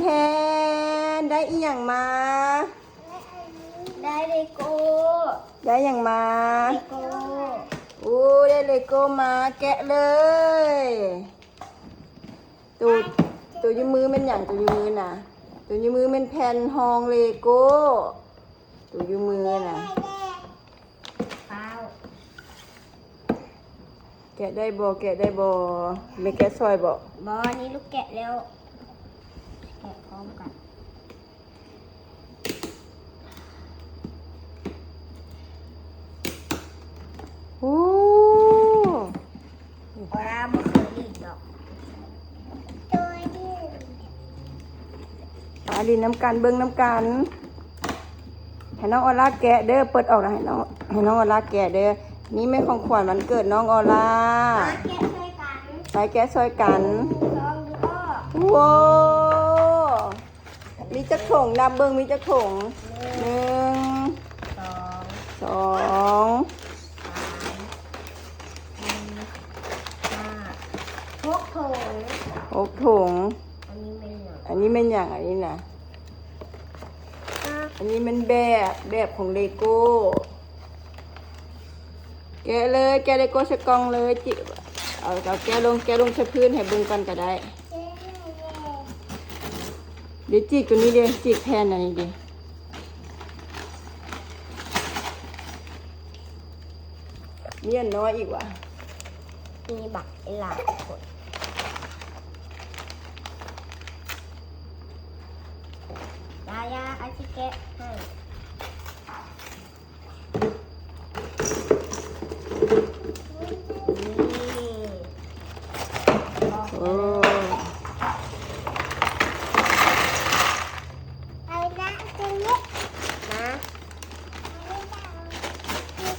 ແທນ ໄດ້ອີ່ຫຍັງມາ? ໄດ້ເລໂກ້. ໄດ້ຫຍັງມາ? ເລໂກ້. ໂອ້ ໄດ້ເລໂກ້ມາ ແກະເລີຍ. ໂຕ ໂຕຢູ່ມືແມ່ນຫຍັງ? ໂຕຢູ່ມືນະ ໂຕຢູ່ມືແມ່ນແຜ່ນຮອງເລໂກ້. ໂຕຢູ່ມືນະ ຟ້າວ ແກະໄດ້ບໍ່? ແກະໄດ້ບໍ່? ແມ່ແກະຊ່ອຍບໍ່? ບໍ່ ນີ້ລູກແກະແລ້ວ ແກະພ້ອມກັນ. ໂອ້ ໂອລາບໍ່ເຄີຍຫຼິ້ນດອກ. ມາຫຼິ້ນນຳກັນ ເບິ່ງນຳກັນ. ໃຫ້ນ້ອງໂອລາແກະເດີ້ ເປີດອອກແລ້ວໃຫ້ນ້ອງ ໃຫ້ນ້ອງໂອລາແກະເດີ້. ນີ້ແມ່ນຂອງຂວັນວັນເກີດນ້ອງໂອລາ. ມາແກະຊ່ອຍກັນ ໄປແກະຊ່ອຍກັນ. ໜຶ່ງ ສອງ ດຶງອອກ. ໂອ້ ມີຈັກຖົງ? ນັບເບິ່ງມີຈັກຖົງ. ໜຶ່ງ ໜຶ່ງ ສອງ ສອງ ສາມ ສີ່ ຫ້າ ຫົກຖົງ ຫົກຖົງ. ອັນນີ້ແມ່ນຫຍັງ? ອັນນີ້ແມ່ນຫຍັງ? ອັນນີ້ນະ ຮະ ອັນນີ້ແມ່ນແບບ ແບບຂອງເລໂກ້. ແກະເລີຍ ແກະເລໂກ້ໃສ່ກ່ອງເລີຍ. ຈິ ເອົາ ເອົາແກະລົງ ແກະລົງໃສ່ພື້ນໃຫ້ເບິ່ງກ່ອນກໍໄດ້. ເດ ຈິກຕົວນີ້ເດ ຈິກແຜ່ນອັນນີ້ເດ. ມີອັນນ້ອຍອີກຫວາ? ມີບັກຫຼາຍຄົນ. ຢາ ຢາ ອາຊິແກະໃຫ້. ນີ້ ໂອ້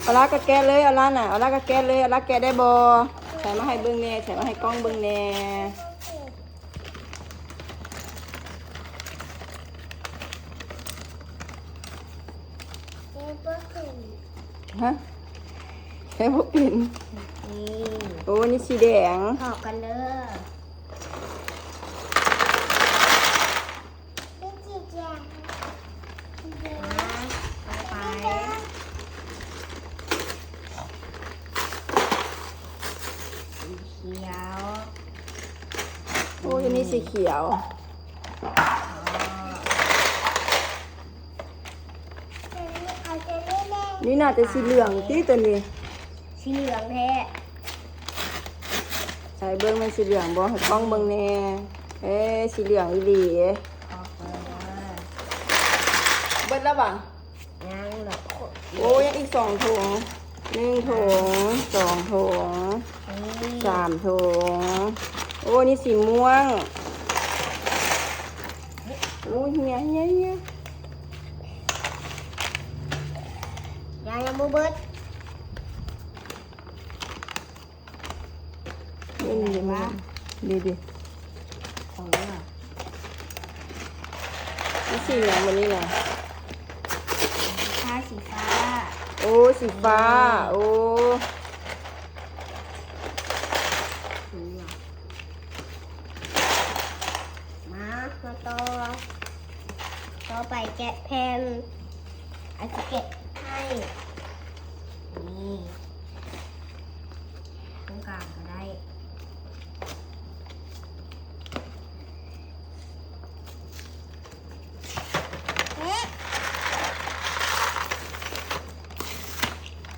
ເອົາລະກໍແກະເລີຍ ເອົາລະນະ ເອົາລະກໍແກະເລີຍ. ເອົາລະແກະໄດ້ບໍ່? ໃສ່ມາໃຫ້ເບິ່ງແດ່ ໃສ່ມາໃຫ້ກ້ອງເບິ່ງແດ່. ຮະ ໃຊ້ບໍ່ເປັນ. ນີ້ ໂອ້ ນີ້ສີແດງ. ເຂົ້າກັນເດີ. ມາ ໄປ ສີຂຽວ. ໂອ້ຍ ອັນນີ້ສີຂຽວ. ອໍ ນີ້ໜ້າຈະສີເຫຼືອງຕິ ໂຕນີ້ ສີເຫຼືອງແທ້. ໃສ່ເບິ່ງແມ່ນສີເຫຼືອງບໍ່? ໃຫ້ກ້ອງເບິ່ງແດ່. ເອີ ສີເຫຼືອງອີ່ຫຼີ. ອອກມາ ເບິດແລ້ວຫວາ? ຍັງດອກ. ໂອ້ ຍັງອີກສອງຖົງ. ໜຶ່ງຖົງ ສອງຖົງ ນີ້ ສາມຖົງ. ໂອ້ ນີ້ສີມ່ວງ. ໂອ້ ເຫຍ ເຫຍ ເຫຍ. ຍັງ ຍັງບໍ່ເບິດ. ນີ້ ນີ້ ນີ້ ນີ້ ຂອງ ນີ້ ນີ້ສີຫຍັງບັດນີ້ນະ? ຟ້າ ສີຟ້າ. ໂອ້ ສີຟ້າ. ໂອ້ ນີ້ ມາ ມາຕໍ່. ຕໍ່ໄປແກະແຜ່ນ ອາຊິແກະໃຫ້. ນີ້ ຕົງກາງກໍໄດ້.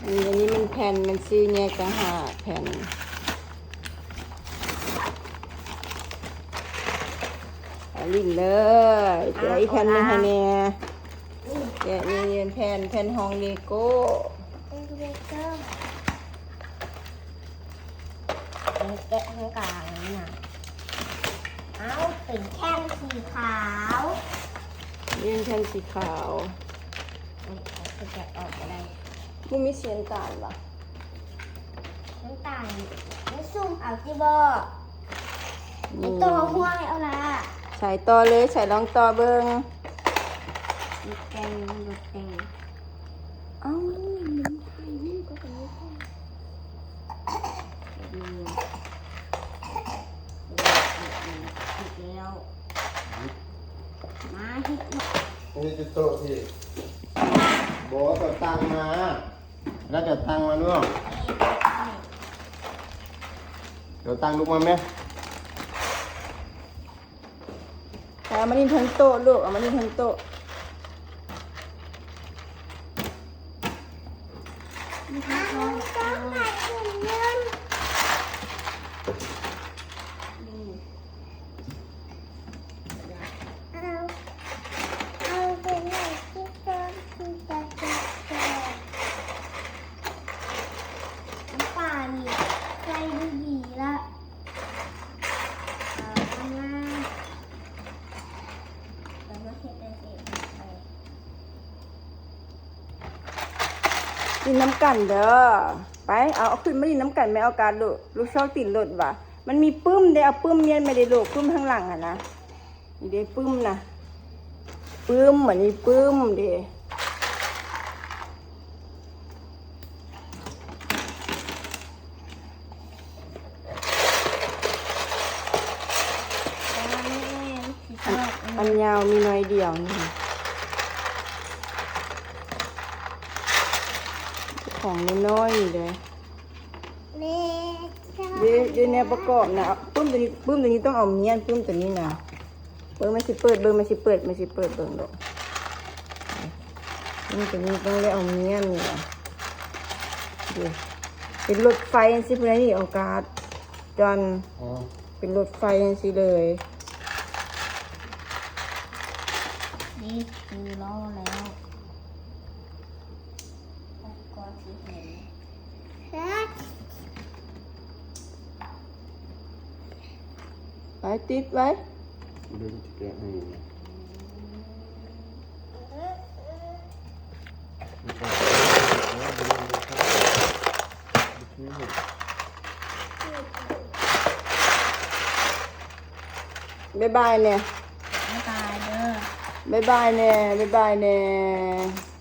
ອັນນີ້ ອັນນີ້ມັນແຜ່ນ ມັນຊື້ແຍກຕ່າງຫາກແຜ່ນ. ເອົາຫຼິ້ນເລີຍ. ແກະອີກແຜ່ນໜຶ່ງໃຫ້ແດ່. ແກະນີ້ແຜ່ນ ແຜ່ນຮອງເລໂກ້. ເລໂກ້ ແກະທາງກາງນີ້ນະ. ເອົ້າ ເປັນແທ່ງສີຂາວ. ນີ້ແທ່ງສີຂາວ. ເອີ ເອົາໄປແກະອອກກໍໄດ້. ບໍ່ມີສີນ້ຳຕານຫວາ? ນ້ຳຕານມັນຊຸ່ມເອົາຕິບໍ? ນີ້ ໃສ່ຕໍ່ຫ້ວຍເອົາລະ. ໃສ່ຕໍ່ເລີຍ ໃສ່ລອງຕໍ່ເບິ່ງ. ແຕ່ງ ແຕ່ງ. ເອົ້າ ມັນຖ່າຍຮູບກໍໄປເຮັດ. ແບບນີ້ ແບບນີ້ ຖືກແລ້ວ. ນີ້ຈຸດໂຕະທີ່ ບໍ່ ເອົາຕັ່ງມາ ແລ້ວຈັ່ງຕັ້ງມາເນາະ ຈັ່ງຕັ້ງລຸກມາແມ່. ໄປເອົາມາຫຼິ້ນເທິງໂຕະລູກ ເອົາມາຫຼິ້ນເທິງໂຕະ. ຫຼິ້ນນຳກັນເດີ ໄປ ເອົາ ເອົາຂຶ້ນມາຫຼິ້ນນຳກັນແມ່ ເອົາກາດລູກ ລູກຊອກຕີນລົດຫວາ ມັນມີປຶ້ມເດ້ ເອົາປຶ້ມມ້ຽນມາເດ້ລູກ ປຶ້ມທາງຫຼັງຫັ້ນນະ ນີ້ເດ້ປຶ້ມນະ ປຶ້ມ ອັນນີ້ປຶ້ມເດ້. ອັນຍາວມີໜ້ອຍດຽວນີ້ ຂອງນ້ອຍໆນີ້ເດ້ ເດ້ ເດ້ແນວປະກອບນະ ປຶ້ມໂຕນີ້ ປຶ້ມໂຕນີ້ຕ້ອງເອົາມ້ຽນ ປຶ້ມໂຕນີ້ນະ. ເບິ່ງ ແມ່ຊິເປີດ ເບິ່ງ ແມ່ຊິເປີດ ແມ່ຊິເປີດເບິ່ງດອກ ນີ້ ໂຕນີ້ຕ້ອງໄດ້ເອົາມ້ຽນນີ້ນະ ເປັນລົດໄຟຈັ່ງຊີ້ພຸ້ນນະ ນີ້ ໂອກາດຈອນ ເປັນລົດໄຟຈັ່ງຊີ້ເລີຍ ນີ້ຄືລໍ້ແລ້ວ ກໍຊິເຫັນ ໄປຕິດໄວ້ ເບິ່ງຊິແກະໃຫ້ ບາຍບາຍແນ່ ບາຍບາຍເດີ ບາຍບາຍແນ່ ບາຍບາຍແນ່.